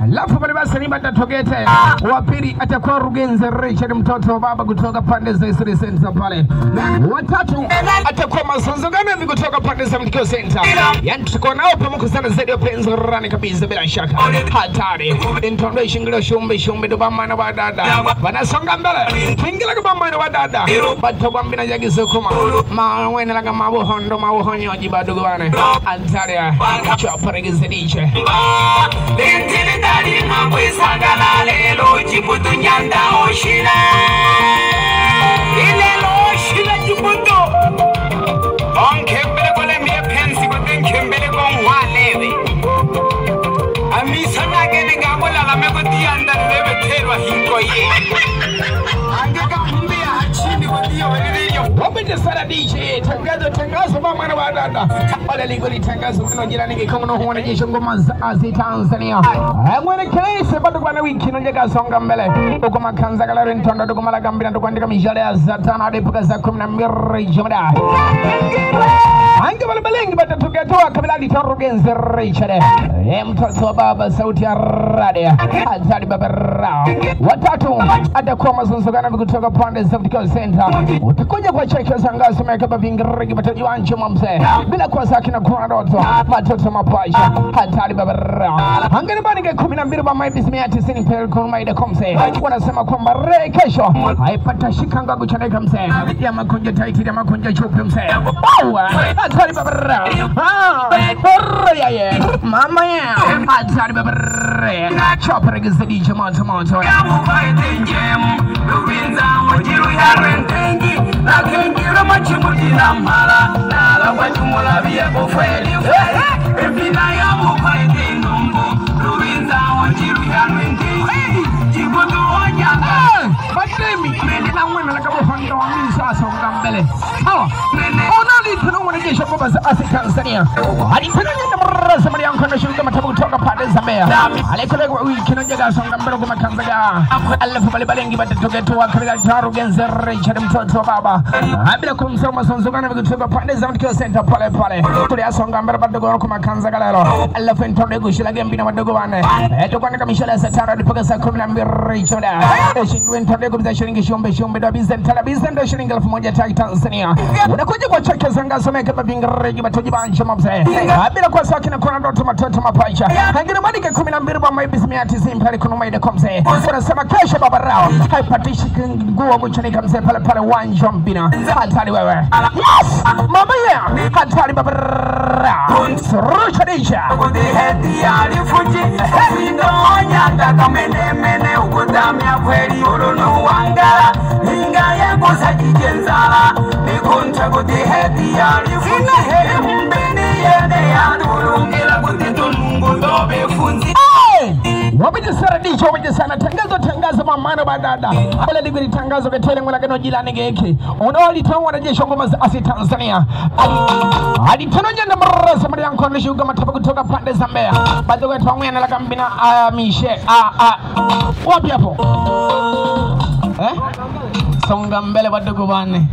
Alafu pale basi ni batatogete. Wa pili atakuwa Rugenze Richard mtoto wa baba kutoka pande za Isri Center pale. Watatu atakuwa Masanzo Gana kutoka pande za Mtikio Center. Yaani tuko nao pamoja sana zaidi ya penzi rani kabisa bila shaka. Hatari. Intondo shingilo shumbe shumbe do bamana badada. Wanasonga mbele. Tingila kwa bamana badada. Batogwa mbina jagisukuma. Mawena laga mabuhondo mabuhonyoji badugu bane. Hatari. Chopere gizediche. Lentili dali mabwisagala lelo chiputu nyanda oshila. Ilelo oshila chiputu. Onkembele kole mie pensi kote nkembele kongwalewe. Amisana gene ngabola la mekoti anda lebe terwa hinko ye. Angeka humbia hachini kotiyo weliliyo. Wapende sana DJ, tangazo tangazo mama na wadada. Wale ligoli tangazo kuna jirani kikongo no huwa jeshi ngoma za Tanzania. Mwene kese bado kwa wiki no jega songa mbele. Uko makanza kala ntondo duko malaga mbina tukuandika mishale ya za 5 hadi mpaka za 12 jumla. Ange wale balengi batatokea kabila litarugenze Richard. Mtoto wa baba sauti ya radio. Azali baba rao. Watatu atakuwa mazungumzo kutoka pande za Mtikio Center. Utakuja kwa cheki za ngazi mekaba vingrigi batajiwanje mzee. Bila kwa saki na kuna ndoto. Matoto mapacha. Hatari baba rao. Angeni bani 12 ba mai bismia 90 pel kwa maida komse. Wanasema kwamba re kesho haipata shikanga kuchaneka mzee. Ya makunja taiti ya makunja chupi mzee. Bawa. Hatari baba rao. Ah. Ya ye. Mama ya. Hatari baba rao. Chopper gizidi moto moto. Tanzania. Unakuja kwa cheke zangazo meke babingereji batojibancho mzee. Bila kwa saki na kuna ndoto matoto mapacha. Angine madike 12 ba maibis 900 pale kuna maide kwa mzee. Unasema kesho baba rao. Haipatishi nguo kuchanika mzee pale pale uwanja mbina. Hatari wewe. Yes! Mama yeah. Hatari baba rao. Rusha disha. Wabijisana tangazo tangazo mamano badada. Wala liguli tangazo ketele ngula keno jilani geki. Unaolitoa wanajeshi ngoma za asi Tanzania. Alitano nyanda mrasa mari yangu kwa shuga matabu kutoka pande za Mbeya. Badogo yetu na lagambina mishe wapi hapo? Eh? Songa mbele badogo bane.